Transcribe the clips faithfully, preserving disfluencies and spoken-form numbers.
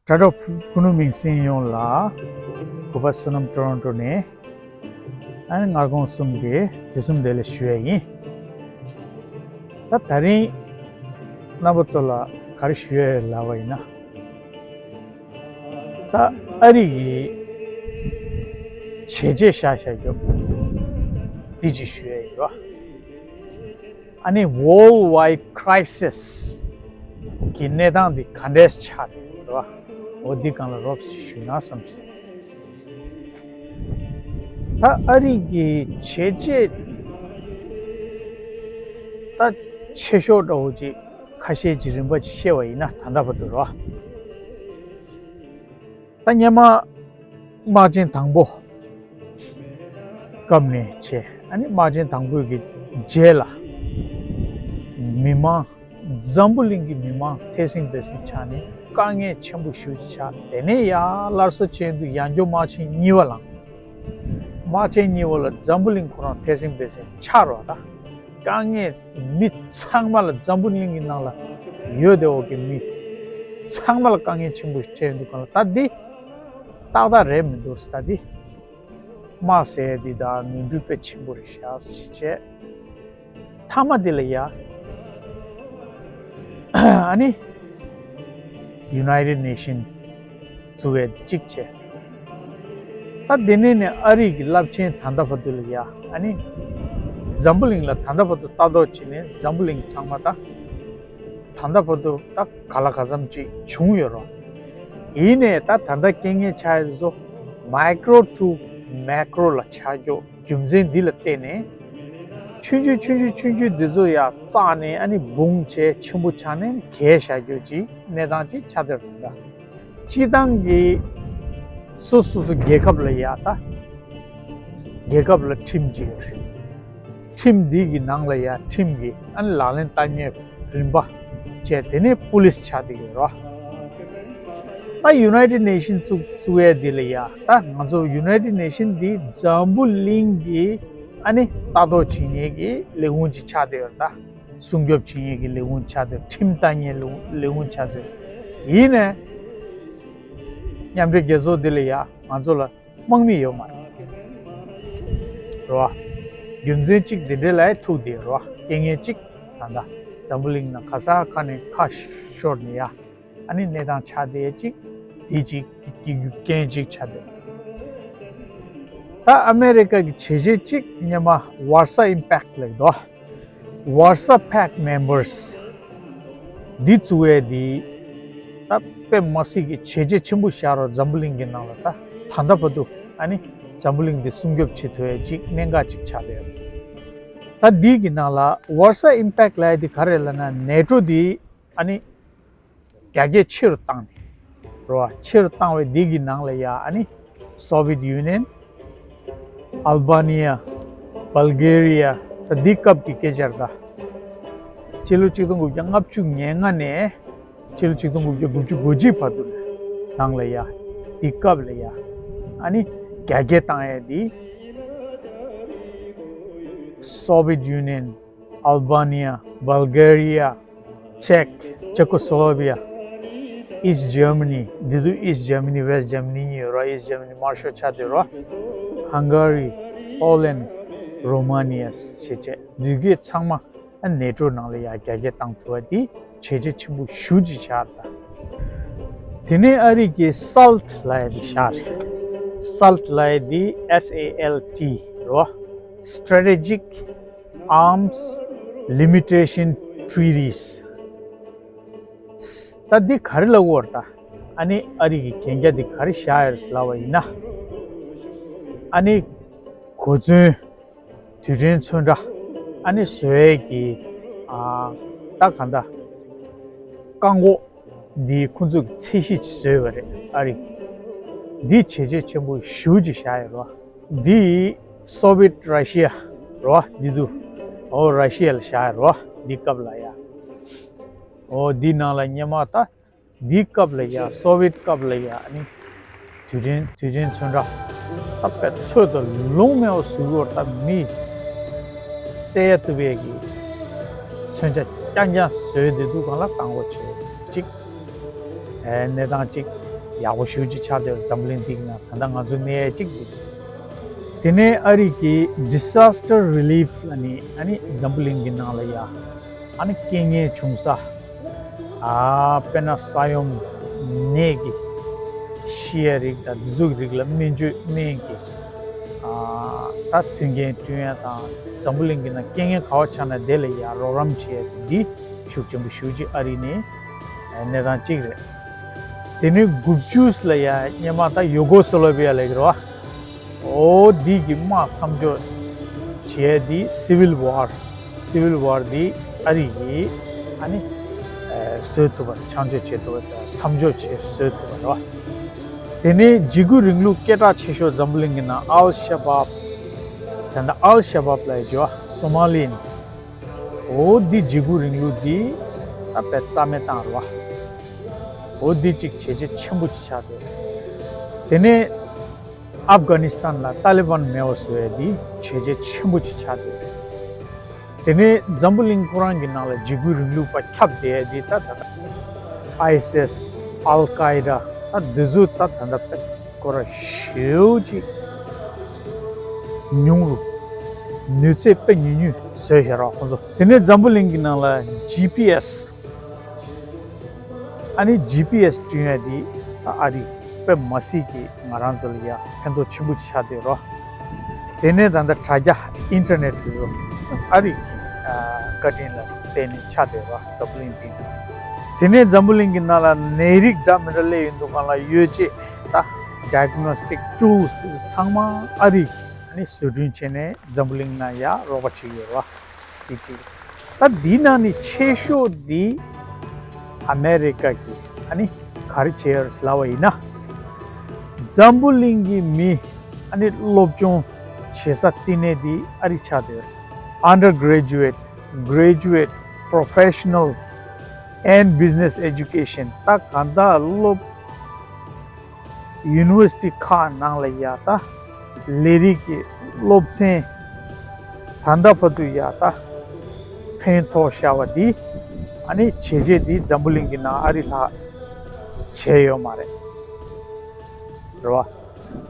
དྲ་གྲོགས་ཕུ་ཕུ་ནུ་མིང་སྲིང་ཡོངས་ལ་གུས་པ་བསོད་ནམས་ཊོ་རོན་ཊོ་ནས། ཨ་ནི་སྔ་དགོང་གསུམ་གྱི་དུས་གསུམ་བདེ་ལེགས་ཞུ་ཡས་ཡིན། ད་ད་རིང་རྣམ་པ་ཚོ་ལ་ག་རེ་ཞུ་ཡས་ལབ་པ་ཡིན་ན། ད་ཨ་རི་གི་བྱས་རྗེས་བཞག་བཞག་རྒྱུ་འདི་ཅིག་ཞུ་ཡས་ཡིན་རོ། ཨ་ནི་World Wide Crisis གི་གནས་སྟངས་འདི་ག་འདྲས་ཆགས་འདུག་རོ། འོ་འདི་སྒང་ལ་རོབ་ཞིག་ཞུས་ན་བསམ་སོང་། ད་ཨ་རི་གི་བྱས་རྗེས་ད་ཆེ་ཤོས་འདྲ་བོ་ཅིག་ཁ་ཤས་ཀྱི་རིམ་པ་ཅིག་བཤད་པ་ཡིན་ན། ད་ལྟ་བར་དུ་རོ། ད་སྔོན་མ་དམག་ཆེན་དང་པོ་སྐབས་ནས་བྱས། ཨ་ནི་དམག་ཆེན་དང་པོའི་གི་རྗེས་ལ་མི་མང་འཛམ་བུ་གླིང་གི་མི་མང་ཐེ་སྲིང་བེ་སྲིང་ཆགས་ནས་དཀའ་ངལ་ཆེན་པོ་ཞེ་པོ་ཅིག་ཆགས། དེ་ནས་ཡར་སླར་གསོ་བྱས་དུས་ཡང་བསྐྱར་དམག་ཆེན་གཉིས་པ་ལངས། དམག་ཆེན་གཉིས་པ་ལ་འཛམ་བུ་གླིང་ཁོ་རང་ཐེ་སྲིང་བེ་སྲིང་ཆགས་རོ། ད་དཀའ་ངལ་མི་ཚང་མ་ལ། འཛམ་བུ་གླིང་གི་ནང་ལ་ཡོད་བསྡད་ཡོད་པའི་མི་ཚང་མ་ལ་དཀའ་ངལ་ཆེན་པོ་ཞིག་འཕྲད་འདུག་ག་ལ། ད་འདི་ཏག་ཏག་རེད་མི་འདུག་ད་འདི་དམག་ཟེར་འདི་ད་ནོར་འཁྲུལ་དཔེ་ཆེན་པོ་རེད་ཤག་ཟེར་བྱས། མཐའ་མ་འདི་ལ་ཡ་ཨ་ནི་United Nation བཙུགས་ཡས་འདི་གཅིག་བྱས། ད་དེ་ནས་ནས་ཨ་རི་གི་རླབས་ཆེན་ད་ལྟ་བར་དུ་ལ་ཡ། ཨ་ནི་འཛམ་བུ་གླིང་ལ་ད་ལྟ་བར་དུ་ལྟ་རྟོག་བྱས་ནས་འཛམ་བུ་གླིང་ཚང་མ་ད་ད་ལྟ་བར་དུ་ད་ག་ལ་ག་ཙམ་ཅིག་བྱུང་ཡོད་རོ། ཡིན་ནས་ད་ད་ལྟ་རྐྱེན་ངན་ཆགས་ཡས་དེ་ཚོ་micro to macro ལ་ཆགས་རྒྱུ་རྒྱུ་མཚན་འདི་ལ་བརྟེན་ནས། ཆུང་ཆུང་ཆུང་ཆུང་ཆུང་ཆུང་འདི་ཚོ་ཡ་བཙགས་ནས་ཨ་ནི་འབུངས་བྱས་ཆེན་པོ་ཆགས་ནས་གས་བཞག་རྒྱུ་ཅིག་གནས་སྟངས་ཅིག་ཆགས་བསྡད་རེད་ད། སྤྱིར་བཏང་གི་སོ་སོ་སོ་རྒྱལ་ཁབ་ལ་ཡ་ད་རྒྱལ་ཁབ་ལ་ཁྲིམས་ཅིག་ཡོད་རེད། ཁྲིམས་འདི་གི་ནང་ལ་ཡ་ཁྲིམས་ཀྱི་ཨ་ནི་ལག་ལེན་བསྟར་མཁན་རིམ་པ་བྱས། དེ་ནས་པུ་ལིས་ཆགས་བསྡད་ཡོད་རོ། ད་United Nation བཙུགས་བཙུགས་ཡས་འདི་ལ་ཡ། ད་ང་ཚོ་United Nation འདི་འཛམ་བུ་གླིང་གི་ཨ་ནི་ལྟ་རྟོག་བྱེད་མཁན་གྱི་ལས་ཁུངས་ཅིག་ཆགས་བསྡད་ཡོད་རེད་ད། སྲུང་སྐྱོབ་བྱེད་མཁན་གྱི་ལས་ཁུངས་ཆགས་བསྡད། ཁྲིམས་བསྟར་མཁན་ལས་ཁུངས་ཆགས་བསྡད། ཡིན་ནས་མཉམ་འབྲེལ་རྒྱལ་ཚོགས་འདི་ལ་ཡ་ང་ཚོ་ལ་དམག་མི་ཡོད་མ་རེད། རེད་བ། རྒྱུ་མཚན་གཅིག་འདི་འདྲའི་ལ་ཐུག་བསྡད་རེད་བ། རྐྱེན་ངན་གཅིག་ད་ལྟ་འཛམ་བུ་གླིང་ནང་ག་ས་ག་ནས་ཁ་ཤོར་ནས་ཡ། ཨ་ནི་གནས་སྟངས་ཆགས་བསྡད་གཅིག་འདི་གཅིག་གི་རྐྱེན་གཅིག་ཆགས་བསྡད། ད་ཨ་མེ་རི་ཀ་གི་བྱས་རྗེས་གཅིག་སྔོན་མ་Warsaw Impact ལབ་འདུག Warsaw Pact members འདི་བཙུགས་ཡས་འདི་ད་དཔེ་མི་སྲིད་ཀྱི་བྱས་རྗེས་ཆེན་པོ་བཞག་རོགས། འཛམ་བུ་གླིང་གི་ནང་ལ་ད་ད་ལྟ་བར་དུ་ཨ་ནི་འཛམ་བུ་གླིང་འདི་སྲུང་སྐྱོབ་བྱེད་ཐུབ་ཡས་ཅིག་གནད་འགག་ཅིག་ཆགས་བསྡད་ཡོད། ད་འདི་གི་ནང་ལ་Warsaw Impact ལབ་ཡས་འདི་ག་རེ་ལབ་ན། ནེ་ཊོ་འདི་ཨ་ནི་རྒྱ་སྐྱེད་ཆེ་རུ་བཏང་ནས་རོ། ཆེ་རུ་བཏང་བའི་འདི་གི་ནང་ལ་ཡ་ཨ་ནི་Soviet Union, Albania, Bulgaria ད་འདི་སྐབས་ཀྱི་སྐད་ཆ་རེད་ད། ཕྱི་ལོ་ཆིག་སྟོང་དགུ་བརྒྱ་ལྔ་བཅུ་ང་ལྔ་ནས་ཕྱི་ལོ་ཆིག་སྟོང་དགུ་བརྒྱ་དགུ་བཅུ་གོ་གཅིག་བར་དུ་ནང་ལ་ཡ། འདི་སྐབས་ལ་ཡ་ཨ་ནི་རྒྱ་སྐྱེད་བཏང་ཡས་འདི་Soviet Union, Albania, Bulgaria, Czech, Czechoslovakia, East Germany འདི་དུས་East Germany, West Germany གཉིས་ཡོད་རོ། East Germany དམར་ཤོག་ཆགས་བསྡད་རོ། Hungary, Poland, Romania ཞེས་བྱས་འདི་གས་ཚང་མ་ཨ་ནེ་ཊོ་ནང་ལ་ཡ་རྒྱ་སྐྱེད་བཏང་ཐུབ་པ་འདི་བྱས་རྗེས་ཆེན་པོ་ཞེ་པོ་ཅིག་ཆགས་རེད་ད། དེ་ནས་ཨ་རི་གི་SALT ལབ་ཡས་འདི་བཞག་རེད། SALT ལབ་ཡས་འདི་S A L T རོ། Strategic Arms Limitation Treaties ད་འདི་ག་རེ་ལབ་དགོས་རེད་ད། ཨ་ནི་ཨ་རི་གི་གན་རྒྱ་འདི་ག་རེ་བཞག་ཡོད་རེད་ལབ་པ་ཡིན་ན། ཨ་ནི་གོ་མཚོན་རྡུལ་ཕྲན་ཚོན་ཁྲ་ཨ་ནི་བཟོ་ཡས་ཀྱི་ཨ་ད་གང་ལྟར་བཀག་འགོག་འདི་ཁོང་ཚོས་ཚད་གཞི་ཅིག་བཟོས་པ་རེད། ཨ་རི་འདི་བྱས་རྗེས་ཆེན་པོ་ཞེ་པོ་ཅིག་བཞག་ཡོད་རེད་བ། འདི་Soviet Russia རེད་བ། འདི་ཚོ་ཨོ་Russia ལ་བཞག་ཡོད་རེད་བ། འདི་སྐབས་ལ་ཡ། ཨོ་འདི་ནང་ལ་སྔོན་མ་ད་འདི་སྐབས་ལ་ཡ་Soviet སྐབས་ལ་ཡ་ཨ་ནི་རྡུལ་ཕྲན་རྡུལ་ཕྲན་ཚོན་ཁྲ་ད་དཔེ་ཚོད་དང་ལོང་མེད་པ་བཟོ་གི་ཡོད་རེད། ད་མི་བསད་ཡ་བཏུབ་ཡས་ཀྱི་མཚོན་ཆ་རྐྱང་རྐྱང་བཟོས་བསྡད་འདུག་གང་ལ་བཏང་དགོས་བྱས་གཅིག་ཨེ་གནས་སྟངས་གཅིག་ཡག་པོ་ཞེ་པོ་ཅིག་ཆགས་བསྡད་ཡོད། འཛམ་བུ་གླིང་འདི་གི་ནང་ད་ལྟ་ང་ཚོ་གནས་ཡ་གཅིག་འདི། དེ་ནས་ཨ་རི་གི་disaster relief ལབ་ནས་ཨ་ནི་འཛམ་བུ་གླིང་གི་ནང་ལ་ཡ་ཨ་ནི་རྐྱེན་ངན་བྱུང་ས། ཨ་དཔེར་ན་ས་ཡོམ། ནད་ཀྱི་ཤི་ཡ་རིགས་དང་འདི་ཚོ་གི་རིགས་ལ་སྨན་བཅོས་སྨན་གྱི་ཨ་ད་མཐུན་རྐྱེན་བསྐྲུན་ཡ་དང་། འཛམ་བུ་གླིང་གི་ནང་རྐྱེན་ངན་ག་པར་ཆགས་ན་དེ་ལ་ཡ་རོགས་རམ་བྱེད་ཡ་འདི་ཤུགས་ཆེན་པོ་ཞེ་པོ་ཅིག་ཨ་རི་ནས་གནས་སྟངས་གཅིག་རེད། དེ་ནས་དགུ་བཅུ་ལ་ཡ་སྔོན་མ་ད་ཡུ་གོ་སི་ལོ་བི་ཡ་ལབ་ཀྱི་རེད་བ། འོ་འདི་གི་དམག་མཚམས་འཇོག་བྱས་ཏེ་civil war civil war འདི་ཨ་རི་ཡིས་ཨ་ནི་ཨ་བཟོད་ཐུབ་པ། མཚམས་འཇོག་བྱེད་ཐུབ་པ། མཚམས་འཇོག་བྱེད་བཟོད་ཐུབ་པ་རེད་བ། དེ་ནས་འཇིགས་སྐུལ་རིང་ལུགས་སྐད་གྲགས་ཆེ་ཤོས་འཛམ་བུ་གླིང་གི་ནང་ཨལ་ཤ་བབ། ད་ལྟ་ཨལ་ཤ་བབ་ལབ་ཀྱི་རེད་བ། སོ་མ་ལི་ཡན། འོ་འདི་འཇིགས་སྐུལ་རིང་ལུགས་འདི་ད་དཔེ་རྩ་མེད་བཏང་རེད་བ། འོ་འདི་གཅིག་བྱས་རྗེས་ཆེན་པོ་ཅིག་ཆགས་འདུག་དེ་ནས་ཨབ་གྷ་ནི་སི་ཐན་ལ་ཏཱ་ལི་བན་མེད་པ་བཟོ་ཡ་འདི་བྱས་རྗེས་ཆེན་པོ་ཅིག་ཆགས་འདུག་དེ་ནས་འཛམ་བུ་གླིང་ཁོ་རང་གི་ནང་ལ་འཇིགས་སྐུལ་རིང་ལུགས་པ་ཁྱབ་བསྡད་ཡ་འདི་ད་ད་ལྟ་ཨའི་སི་ཨལ་ཀའི་ཌ་ད་འདི་ཚོ་ད་ད་ལྟ་དཔེ་སྐོར་ར་ཞེ་པོ་ཅིག་ཉུང་རུ། ནུས་ཚད་དཔེ་ཉུང་ཉུང་བཟོས་བཞག་ར་ཁོང་ཚོ། དེ་ནས་འཛམ་བུ་གླིང་གི་ནང་ལ་ཇི་པི་ཨེ་སི། ཨ་ནི་ཇི་པི་ཨེ་སི་བསྐྲུན་ཡ་འདི་ད་ཨ་རི་དཔེ་མ་སྲིད་ཀྱི་ང་རང་ཚོ་ལ་ཡ་ཕན་ཐོགས་ཆེན་པོ་ཆགས་བསྡད་རོ། དེ་ནས་ད་ལྟ་དྲ་རྒྱ་ཨིན་ཊར་ནེཊ་དེ་ཚོ་ཨ་རི་གི་ཨ་བཀའ་དྲིན་ལ་བརྟེན་ནས་ཆགས་བསྡད་རོ། འཛམ་བུ་གླིང་འདི་ནང་། དེ་ནས་འཛམ་བུ་གླིང་གི་ནང་ལ་ནད་རིགས་འདྲ་མི་འདྲ་སླེབས་ཡོང་དུས་སྒང་ལ་ཡོ་བྱད་ད་ཌའི་གྷ་ནོ་སི་ཊིག་ཊུལ་སི་དེ་ཚོ་ཚང་མ་ཨ་རི་གི་ཨ་ནི་བཟོ་སྐྲུན་བྱས་ནས་འཛམ་བུ་གླིང་ནང་ཡ་རོགས་པ་བྱེད་ཀྱི་ཡོད་རེད་བ། དེ་གཅིག་ད་འདི་ནང་ནས་ཆེ་ཤོས་འདི་ཨ་མེ་རི་ཀ་གི་ཨ་ནི་ག་རེ་བྱས་ཡོད་རེད་ལབ་པ་ཡིན་ན། འཛམ་བུ་གླིང་གི་མི་ཨ་ནི་སློབ་སྦྱོང་བྱེད་ས་བསྟི་གནས་འདི་ཨ་རི་ཆགས་བསྡད་ཡོད་རེད། Undergraduate, graduate, professional and business education ད་གང་ལྟར་སློབ་ཡུ་ནི་ཝར་སི་ཊི་ཁག་ནང་ལ་ཡ་ད་ལས་རིགས་ཀྱི་སློབ་ཚན་ད་ལྟ་བར་དུ་ཡ་ད་ཕན་ཐོགས་བཞག་པ་འདི་ཨ་ནི་བྱས་རྗེས་འདི་འཛམ་བུ་གླིང་གི་ནང་ཨ་རི་ལྷག་བྱས་ཡོད་མ་རེད། རེད་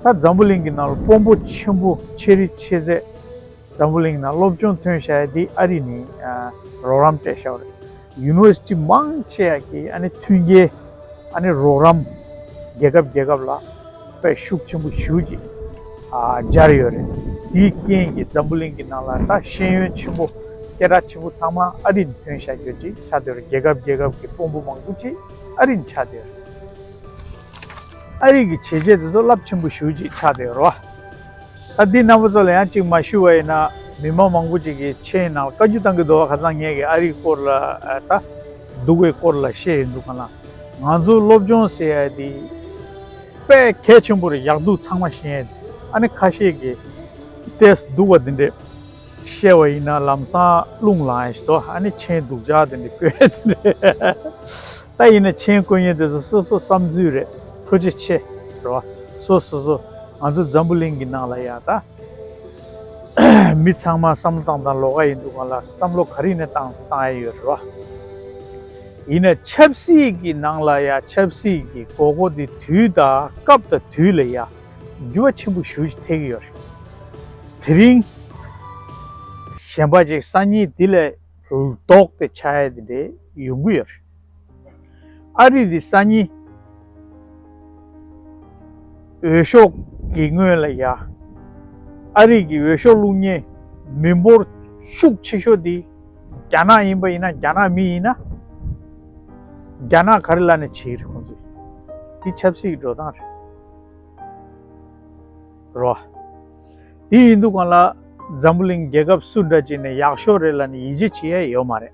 བ། ད་འཛམ་བུ་གླིང་གི་ནང་ལ་དཔོན་པོ་ཆེན་པོ་ཆེ་རི་ཆེ་ཚད་འཛམ་བུ་གླིང་ནང་སློབ་སྦྱོང་ཐོན་བཞག་ཡ་འདི་ཨ་རི་ནས་ཨ་རོགས་རམ་སྤྲད་བཞག་པ་རེད། ཡུ་ནི་ཝར་སི་ཊི་མང་ཆེ་ཡ་གི་ཨ་ནི་མཐུན་རྐྱེན་ཨ་ནི་རོགས་རམ་རྒྱལ་ཁབ་རྒྱལ་ཁབ་ལ་དཔེ་ཤུགས་ཆེན་པོ་ཞེ་པོ་ཅིག་ཨ་སྦྱར་ཡོད་རེད། དེའི་རྐྱེན་གྱིས་འཛམ་བུ་གླིང་གི་ནང་ལ་ད་ཤེས་ཡོན་ཆེན་པོ་སྐད་གྲགས་ཆེན་པོ་ཚང་མ་ཨ་རི་ནས་ཐོན་བཞག་རྒྱུ་ཅིག་ཆགས་བསྡད་ཡོད་རེད། རྒྱལ་ཁབ་རྒྱལ་ཁབ་ཀྱི་དཔོན་པོ་མང་པོ་ཅིག་ཨ་རི་ནས་ཆགས་བསྡད་ཡོད་རེད། ཨ་རི་གི་བྱས་རྗེས་དེ་ཚོ་རླབས་ཆེན་པོ་ཞེ་པོ་ཅིག་ཆགས་བསྡད་ཡོད་རེད་བ། ད་འདི་རྣམ་པ་ཚོ་ལ་ཡང་གཅིག་མ་ཞུ་བ་ཡིན་ན་མི་མང་མང་པོ་ཅིག་གིས་མཆན་ནང་ལ་བཀའ་བཀྱོན་བཏང་གི་འདུག་བ། ཁ་སང་ངས་ཀྱི་ཨ་རིའི་སྐོར་ལ་ཨ་ད་སྡུག་པའི་སྐོར་ལ་བཤད་ཡོང་དུས་སྒང་ལ། ང་ཚོ་སློབ་སྦྱོང་ཟེར་ཡ་དེ་དཔེ་གལ་ཆེན་པོ་རེད། ཡག་སྡུག་ཚང་མ་ཤེས་ཡ་དེ། ཨ་ནི་ཁ་ཤས་ཀྱིས་ཏོག་ཙམ་སྡུག་པ་འདི་འདྲས་བཤད་པ་ཡིན་ན་ལམ་སང་རླུང་ལངས་ཡ་ཞིག་འདུག་ཨ་ནི་མཆན་སྡུག་ཅག་དེ་འདྲས་བཀོད་ཡ་དེ་འདྲས། ད་ཡིན་ན་མཆན་བཀོད་མཁན་དེ་ཚོ་སོ་སོ་བསམ་ཚུལ་རེད། ཐུགས་རྗེ་ཆེ་རེད་བ། སོ་སོ་སོ་ང་ཚོ་འཛམ་བུ་གླིང་གི་ནང་ལ་ཡ་ད་མི་ཚང་མ་བསམ་བློ་བཏང་སྟངས་ལོགས་ཀ་ཡིན་དུས་སྒང་ལ་བསམ་བློ་ག་རེ་ནས་བཏང་བཏང་ཡ་ཡོད་རེད་བ། ཡིན་ན་ཆབ་སྲིད་ཀྱི་ནང་ལ་ཡ་ཆབ་སྲིད་ཀྱི་དགོས་མཁོ་དེ་དུས་དང་སྐབས་དང་དུས་ལ་ཡ་འགྱུར་བ་ཆེན་པོ་ཞེ་པོ་ཅིག་ཐེབས་ཀྱི་ཡོད་རེད། དེ་རིང་གཞན་པ་ཅིག་སང་ཉིན་འདི་ལས་ལྡོག་སྟེ་ཆགས་ཡ་དེ་འདྲས་ཡོང་གི་ཡོད་རེད། ཨ་རི་འདི་སང་ཉིན་འོས་ཤོག་གི་སྔོན་ལ་ཡ། ཨ་རི་གི་འོས་ཤོག་བླུག་མཁན་མི་འབོར་ཤུགས་ཆེ་ཤོས་འདི་རྒྱ་ནག་ཡིན་པ་ཡིན་ན། རྒྱ་ནག་མི་ཡིན་ན། རྒྱ་ནག་ག་རེ་ལབ་ནས་བྱེད་ཀྱི་རེད་ཁོང་ཚོས། འདི་ཆབ་སྲིད་ཀྱི་འགྲོ་སྟངས་རེད། རོ། དེ་ཡིན་དུས་སྒང་ལ་འཛམ་བུ་གླིང་རྒྱལ་ཁབ་སུ་འདྲ་ཅིག་ནས་ཡག་ཤོས་རེད་ལབ་ནས་ཡིད་ཆེས་བྱེད་ཡ་ཡོད་མ་རེད།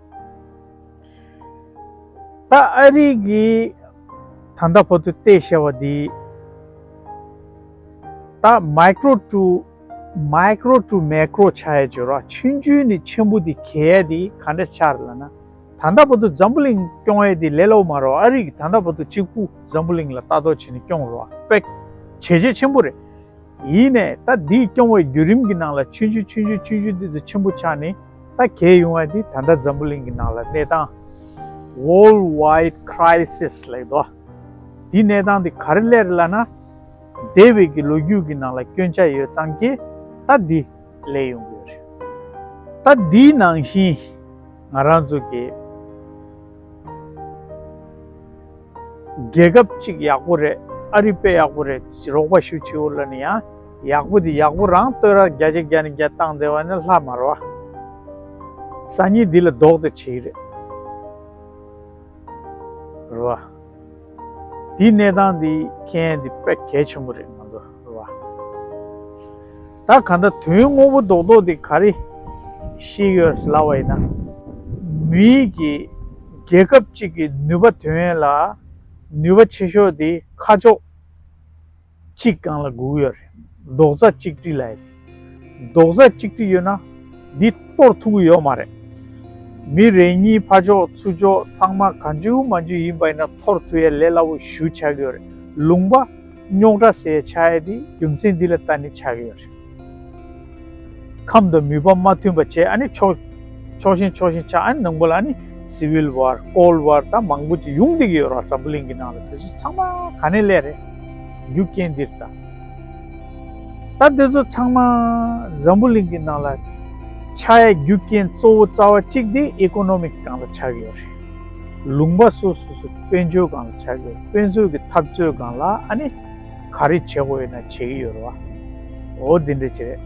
ད་ཨ་རི་གིས་ད་ལྟ་བར་དུ་བལྟས་བཞག་པ་འདི་ད་micro to micro to macro ཆགས་ཡ་ཅིག་ཡོད་རེད་བ། ཆུང་ཆུང་ནས་ཆེན་པོ་འདི་གས་ཡ་འདི་ག་འདྲ་ཆགས་རེད་ལབ་ན། ད་ལྟ་བར་དུ་འཛམ་བུ་གླིང་སྐྱོང་ཡས་དེ་ལས་སླ་པོ་མ་རེད། ཨ་རི་གིས་ད་ལྟ་བར་དུ་གཅིག་པུ་འཛམ་བུ་གླིང་ལ་ལྟ་རྟོག་བྱས་ནས་སྐྱོང་རེད་བ། དཔེ་བྱས་རྗེས་ཆེན་པོ་རེད། ཡིན་ནའི་ད་འདི་སྐྱོང་བའི་བརྒྱུད་རིམ་གྱི་ནང་ལ་ཆུང་ཆུང་ཆུང་ཆུང་ཆུང་ཆུང་དེ་ཚོ་ཆེན་པོ་ཆགས་ནས་ད་གས་ཡོང་བ་དེ་ད་ལྟ་འཛམ་བུ་གླིང་གི་ནང་ལ་གནས་སྟངས་world wide crisis ལབ་དོ། འདིའི་གནས་སྟངས་འདི་ག་རེ་སླེབས་རེད་ལབ་ན། འདས་པའི་གི་ལོ་རྒྱུས་ཀྱི་ནང་ལ་སྐྱོན་ཆ་ཡོད་ཙང་གི་ད་འདི་སླེབས་ཡོང་གི་ཡོད་རེད། ད་འདིའི་ནང་བཞིན་ང་རང་ཚོ་གི་རྒྱལ་ཁབ་ཅིག་ཡག་པོ་རེད། ཨ་རི་དཔེ་ཡག་པོ་རེད། རོགས་པ་ཞུ་ཆེ་བོ་ལ་ནི་ཡང་ཡག་པོ་འདི་ཡག་པོ་རང་བསྟོད་ར་བརྒྱ་ཆ་བརྒྱ་ནས་བརྒྱ་བཏང་བསྡད་པ་ནི་ལྷ་མ་རེད་བ། སང་ཉིན་འདི་ལ་ལྡོག་སྟེ་བྱེད་ཀྱི་རེད། རེད་བ། འདིའི་གནས་སྟངས་འདི་མཁྱེན་འདི་དཔེ་གལ་ཆེན་པོ་རེད་ང་ཚོ་རེད་བ། ད་གང་ལྟར་དོན་དངོས་པོ་རྡོག་རྡོག་འདི་ག་རེ་ཤེས་ཀྱི་ཡོད་ལབ་པ་ཡིན་ན། མིའི་གི་རྒྱལ་ཁབ་ཅིག་གི་ནུས་པ་ཐོན་ཡས་ལ་ནུས་པ་ཆེ་ཤོས་འདི་ཁ་ཕྱོགས་གཅིག་སྒང་ལ་དགོས་ཀྱི་ཡོད་རེད། རྡོག་རྩ་གཅིག་སྒྲིལ་ལབ་ཡས་དེ། རྡོག་རྩ་གཅིག་སྒྲིལ་ཡོད་ན་འདི་གཏོར་ཐུབ་ཀྱི་ཡོད་མ་རེད། མི་རེ་གཉིས་ཕར་ཕྱོགས་ཚུར་ཕྱོགས་ཚང་མ་གང་བྱུང་མང་བྱུང་ཡིན་པ་ཡིན་ན་གཏོར་ཐུབ་ཡས་ལས་སླ་པོ་ཞེ་པོ་ཆགས་ཀྱི་ཡོད་རེད། ལུང་པ་རྙོག་དྲ་ཟེར་ཡས་ཆགས་ཡས་དེ་རྒྱུ་མཚན་འདི་ལ་བརྟེན་ནས་ཆགས་ཀྱི་ཡོད་རེད། ཁམས་དང་མོས་པ་མ་མཐུན་པ་བྱས། ཨ་ནི་ཕྱོགས་ཕྱོགས་ཞེན་ཕྱོགས་ཞེན་ཆགས། ཨ་ནི་ནང་པ་ལ་ཨ་ནི་སི་ཝིལ་ཝར་ཀོལ་ཝར་ད་མང་པོ་ཅིག་ཡོང་བསྡད་ཀྱི་ཡོད་རེད། འཛམ་བུ་གླིང་གི་ནང་ལ་དེ་ཚོ་ཚང་མ་ག་ནས་སླེབས་རེད། རྒྱུ་རྐྱེན་འདིར་ད། ད་དེ་ཚོ་ཚང་མ་འཛམ་བུ་གླིང་གི་ནང་ལ་ཆགས་ཡས་རྒྱུ་རྐྱེན་གཙོ་བོ་རྩ་བ་གཅིག་དེ་ཨི་ཀོ་ནོ་མིག་སྒང་ལ་ཆགས་ཀྱི་ཡོད་རེད། ལུང་པ་སོ་སོ་སོ་དཔལ་འབྱོར་སྒང་ལ་ཆགས་ཀྱི་ཡོད་རེད། དཔེ་མཛོད་ཀྱི་འཐབ་རྩོད་སྒང་ལ་ཨ་ནི་ག་རེ་བྱེད་དགོས་ཡོད་ན་བྱེད་ཀྱི་ཡོད་རེད་བ། འོ་དེ་འདྲ་ཅིག་རེད།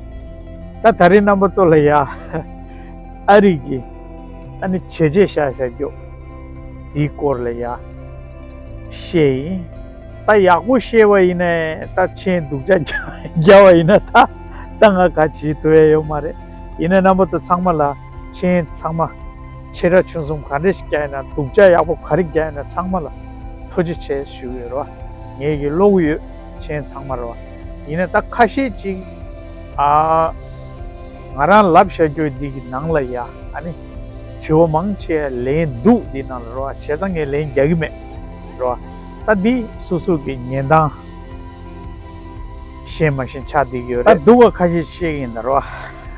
ད་ད་རེས་རྣམ་པ་ཚོ་ལ་ཡ་ཨ་རི་གི་ཨ་ནི་བྱས་རྗེས་བཞག་བཞག་རྒྱུ་དེའི་སྐོར་ལ་ཡ་བཤད་ཡིན། ད་ཡག་པོ་བཤད་པ་ཡིན་ནའི་ད་མཆན་སྡུག་ཅག་རྒྱག་པ་ཡིན་ན་ད་ད་ང་ག་བྱེད་ཐུབ་ཡ་ཡོད་མ་རེད། ཡིན་ནའི་རྣམ་པ་ཚོ་ཚང་མ་ལ་མཆན་ཚང་མ་ཆེ་ཕྲ་ཆུང་གསུམ་ག་འདྲ་ཞིག་རྒྱག་ཡིན་ན་སྡུག་ཅག་ཡག་པོ་ག་རེ་རྒྱག་ཡིན་ན་ཚང་མ་ལ་ཐུགས་རྗེ་ཆེ་ཞུ་གི་ཡོད་རེད་བ། ངས་ཀྱི་ཀློག་གི་ཡོད། མཆན་ཚང་མ་རེད་བ། ཡིན་ནའི་ད་ཁ་ཤས་ཅིག་ཨ། ང་རང་ལབ་བཞག་རྒྱུ་འདི་གི་ནང་ལ་ཡ་ཨ་ནི་དྲི་བ་མང་ཆེ་ལན་འདུག་འདི་ནང་ལ་རོ། བྱས་ཙང་ངས་ལན་རྒྱག་གི་མེད་རོ། ད་འདི་སོ་སོ་གི་ཉན་སྟངས་ཤེས་མ་ཤེས་ཆགས་བསྡད་ཀྱི་ཡོད་རེད། ད་སྡུག་པ་ཁ་ཤས་བཤད་ཀྱི་ཡིན་ད་རོ།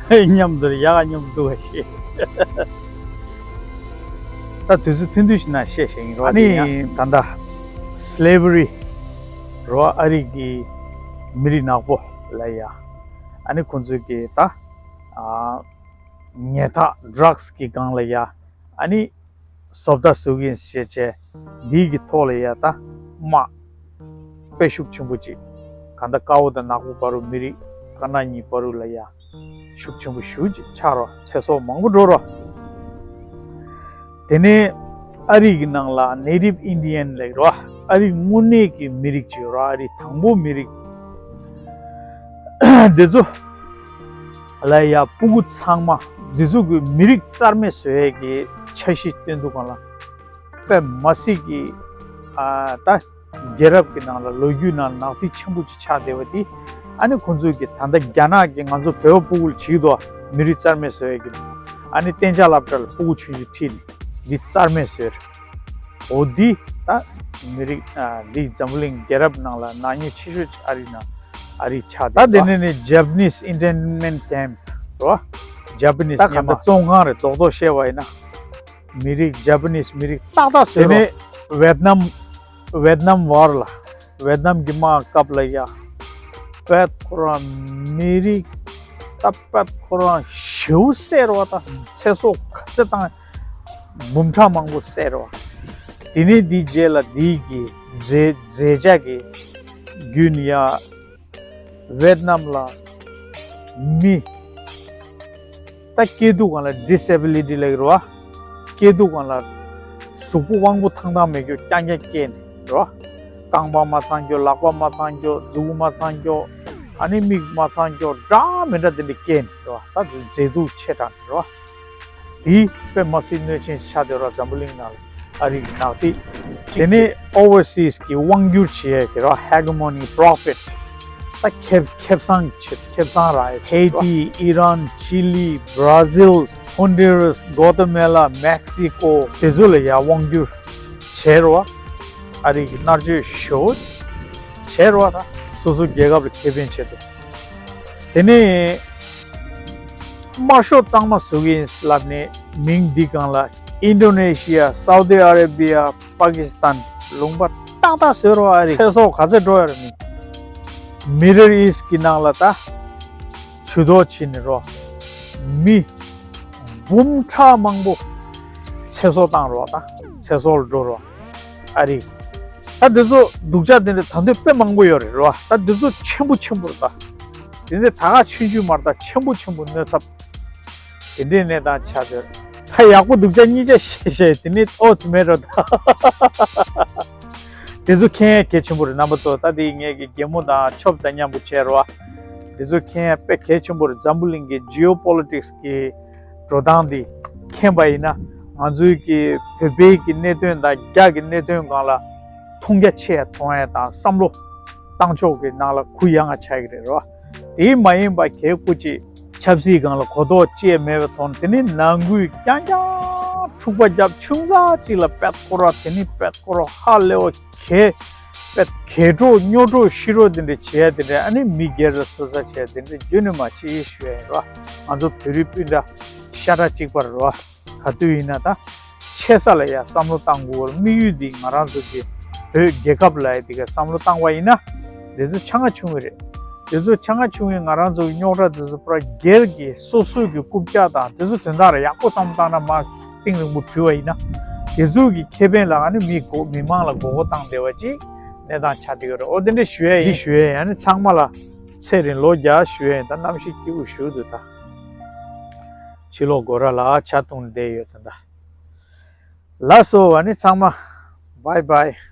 མཉམ་དུ་ཡག་མཉམ་སྡུག་པ་བཤད། ད་དུས་ཚོད་ཐུང་ཐུང་ཞིག་ན་བཤད་བཤད་ཡིན་རོ། ཨ་ནི་ད་ལྟ་slavery་རོ། ཨ་རི་གི་མི་རིགས་ནག་པོ་ལ་ཡ་ཨ་ནི་ཁོང་ཚོས་ཀྱི་ད། ཉལ་ཐ་ཌྲག་སི་གི་སྒང་ལ་ཡ་ཨ་ནི་བཟོ་ལྟ་བཟོ་གིན་ཞེས་བྱས་འདིའི་གི་ཐོག་ལ་ཡ་ད་དམག་དཔེ་ཤུགས་ཆེན་པོ་ཅིག་གང་ལྟར་དཀར་པོ་དང་ནག་པོ་བར་རུ་མི་རིགས་དཀར་ནག་གཉིས་བར་རུ་ལ་ཡ་ཤུགས་ཆེན་པོ་ཞེ་ཅིག་ཆགས་རོ། ཚེ་སྲོག་མང་པོ་འགྲོ་རོ། དེ་ནས་ཨ་རི་གི་ནང་ལ་Native Indian་ལབ་རོ། ཨ་རི་དངོས་གནས་ཀྱི་མི་རིགས་ཅིག་ཡོད་རོ། ཨ་རི་དང་པོ་མི་རིགས་དེ་ཚོ་ལ་ཡ་སྤུ་གུ་ཚང་མ་འདི་ཚོ་གི་མི་རིགས་རྩ་མེད་བཟོ་ཡས་ཀྱི་འཆར་གཞི་བཏོན་འདུག་ག་ལ། དཔེ་མ་སྲིད་ཀྱི་ཨ་ད་རྒྱལ་རབས་ཀྱི་ནང་ལ་ལོ་རྒྱུས་ནང་ནག་ཐིག་ཆེན་པོ་ཅིག་ཆགས་བསྡད་པ་དེ་ཨ་ནི་ཁོང་ཚོས་ཀྱི་ད་ལྟ་རྒྱ་ནག་གི་ང་ཚོ་བོད་པ་སྤུ་གུ་ལ་བྱེད་ཀྱི་འདུག་མི་རིགས་རྩ་མེད་བཟོ་ཡས་ཀྱི། ཨ་ནི་གཏན་འཇགས་སློབ་གྲྭ་ལ་སྤུ་གུ་ཆུང་ཆུང་ཁྲིད་ནས་འདི་རྩ་མེད་བཟོས་རེད། འོ་འདི་ད་མི་རིགས་ཨ་འདི་འཛམ་བུ་གླིང་རྒྱལ་རབས་ནང་ལ་ནག་ཉེས་ཆེ་ཤོས་ཅིག་ཨ་རི་ནང་ཨ་རི་ཆགས་ད། དེ་ནས་ནི་Japanese internment camp་རོ། Japanese་ད་ག་མི་བཙོན་ཁང་རེད། རྡོག་རྡོག་བཤད་པ་ཡིན་ན་མི་རིགས་Japanese་མི་རིགས་ཏག་ཏག་བཟོས་རོ། དེ་ནས་ཝེད་ནམ་ཝེད་ནམ་བར་ལ་ཝེད་ནམ་གྱི་དམག་སྐབས་ལ་ཡ་བེད་ཁོ་རང་མི་རིགས་ད་བེད་ཁོ་རང་ཞེ་པོ་བསད་རོ། ད་ཚེ་སྲོག་ག་ཚད་བཏང་འབུམ་ཕྲག་མང་པོ་བསད་རོ། དེ་ནས་འདིའི་རྗེས་ལ་འདིའི་གི་མཛད་མཛད་བྱ་གི་རྒྱུན་ཡ་ཝེད་ནམ་ལ་མི་ད་སྐྱེས་དུས་སྒང་ལ་disability་ལབ་ཀྱི་རེད་བ། སྐྱེས་དུས་སྒང་ལ་གཟུགས་པོ་དབང་པོ་ཐང་ཐང་མེད་རྒྱུ་རྐྱང་རྐྱང་སྐྱེས་ནས་རེད་བ། རྐང་པ་མ་ཚང་རྒྱུ། ལག་པ་མ་ཚང་རྒྱུ། མཛུབ་མོ་མ་ཚང་རྒྱུ། ཨ་ནི་མིག་མ་ཚང་རྒྱུ། འདྲ་མི་འདྲ་དེ་འདྲ་སྐྱེས་ནས་རེད་བ། ད་མཛེས་སྡུག་ཆེ་དྲགས་ནས་རེད་བ། དེ་དཔེ་མ་སྲིད་གནོད་ཆེན་ཆགས་བསྡད་རོགས། འཛམ་བུ་གླིང་ནང་ལ་ཨ་རི་གི་ནག་ཐིག་ཅིག་དེ་ནས་overseas་གི་དབང་བསྒྱུར་བྱེད་ཡས་ཀྱི་རོ། Hegemony profit། ད་ཁེ་ཁེ་བཟང་ཆེ་ཁེ་བཟང་རག་ཡས། Haiti Iran Chile Brazil Honduras Guatemala Mexico་དེ་ཚོ་ལ་ཡ་དབང་བསྒྱུར་བྱས་རོ། ཨ་རི་གི་མནར་གཅོད་ཞེ་པོ་བྱས་རོ། ད་སོ་སོ་རྒྱལ་ཁབ་ལ་ཁེ་ཕན་ཆེད་དུ། དེ་ནས་དམར་ཤོག་གཙང་མ་བཟོ་གི་ཡིན་ལབ་ནས་མིང་འདི་སྒང་ལ་Indonesia Saudi Arabia Pakistan་ལུང་པ་ཏག་ ཏག་ཏག་བཟོས་རོ། ཨ་རི་ཚེ་སྲོག་ག་ཚད་འགྲོ་ཡ་རེད། མི་Middle East་གི་ནང་ལ་ད་ཇུས་གཏོགས་བྱེད་ནི་རོ། མི་འབུམ་ཕྲག་མང་པོ་ཚེ་སྲོག་བཏང་རོ། ད་ཚེ་སྲོག་ལ་འགྲོ་རོ། ཨ་རི། ད་འདི་ཚོ་སྡུག་ཅག་དེ་འདྲ་ད་འདོད་དཔེ་མང་པོ་ཡོད་རེད་རོ། ད་འདི་ཚོ་ཆེན་པོ་ཆེན་པོ་རེད། ད་དེ་འདྲ་ད་ག་ཆུང་ཆུང་མ་རེད། ད་ཆེན་པོ་ཆེན་པོ་གནོད་ཚབས་དེ་འདྲའི་གནས་སྟངས་ཆགས་ཡོད་རེད། ད་ཡག་པོ་སྡུག་ཅག་གཉིས་ཆ་བཤད་བཤད་དེ་ནི་ཨོ་ཙི་མེད་རོ། ད་དེ་ཚོ་མཁྱེན་ཡ་གལ་ཆེན་པོ་རེད། རྣམ་པ་ཚོ། ད་དེ་ངེད་ཀྱི་རྒན་མོ་དང་ཆོབ་དང་མཉམ་པོ་བྱས་རོ། དེ་ཚོ་མཁྱེན་ཡ་དཔེ་གལ་ཆེན་པོ་རེད། འཛམ་བུ་གླིང་གི་Geopolitics་གི་འགྲོ་སྟངས་འདི་མཁྱེན་པ་ཡིན་ན། ང་ཚོའི་གི་བོད་པའི་གི་གནད་དོན་དང་རྒྱ་གི་གནད་དོན་སྒང་ལ་མཐོང་རྒྱ་ཆེ་ཡ་མཐོང་ཡ་དང་བསམ་བློ་བཏང་ཕྱོགས་ཀྱི་ནང་ལ་གུ་ཡངས་ང་ཆགས་ཀྱི་རེད་རོ། དེ་མ་ཡིན་པ་གལ་སྐུ་ཅིག་ཆབ་སྲིད་སྒང་ལ་གོ་རྟོགས་ཅི་ཡང་མེད་པའི་ཐོག་ནས། དེ་ནི་ནང་ཁུལ་རྐྱང་རྐྱང་འཁྲུག་པ་རྒྱབ། ཆུང་ཙག་ཅིག་ལ་པད་སྐོར་བ། དེ་ནི་པད་སྐོར་བ་ཧ་ལས་པ་གས། པད་གས་འགྲོ་སྨྱོ་འགྲོ་ཤི་འགྲོ་དེ་འདྲ་བྱེད་ཡ་དེ་འདྲ། ཨ་ནི་མི་སྒེར་ལ་ཚོད་ལྟ་བྱེད་ཡ་དེ་འདྲ་རྒྱུན་ནས་མ་བྱེད་ཞུ་ཡ་ཡིན་རོ། ང་ཚོ་བོད་རིགས་སྤུན་ཟླ་ཤ་ཁྲག་གཅིག་པ་རེད་རོ། ག་དུས་ཡིན་ན་ད་ཆེ་ས་ལ་ཡ་བསམ་བློ་བཏང་དགོས་པར། དམིགས་ཡུལ་འདི་ང་རང་ཚོ་གི་བོད་རྒྱལ་ཁབ་ལ་ཡ་དེ་ག་བསམ་བློ་བཏང་བ་ཡིན་ན། དེ་ཚོ་ཆ་ང་ཆུང་ངུ་རེད། དེ་ཚོ་ཆ་ང་ཆུང་ངུའི་ང་རང་ཚོ་གི་རྙོག་དྲ་དེ་ཚོ་པུ་ར་སྒེར་གྱི་སོ་སོའི་གི་རྐུབ་བཀྱག་དང་དེ་ཚོ་དོན་དག་རེད། ཡག་པོ་བསམ་བློ་བཏང་ན་མ་གཏིང་རིང་པོ་བྲིས་པ་ཡིན་ན། དེ་ཚོ་གི་ཁེ་ཕན་ལ་ཨ་ནི་མི་གོ་མི་མང་ལ་མགོ་སྐོར་བཏང་བསྡད་པ་ཅིག་གནས་སྟངས་ཆགས་བསྡད་ཡོད་རེད། འོ་དེ་འདྲ་ཞུ་ཡ་ཡིན། ཞུ་ཡ་ཡིན། ཨ་ནི་ཚང་མ་ལ་ཚེ་རིང་ལོ་བརྒྱ་ཞུ་ཡ་ཡིན། ད་གནམ་གཤིས་སྐྱིད་པོ་ཞུ་འདུག་ད་ཕྱི་ལོགས་སྒོ་ར་ལ་ཇ་འཐུང་བསྡད་ཡོད་ད། ད་ལགས་སོ། ཨ་ནི་ཚང་མ་bye bye།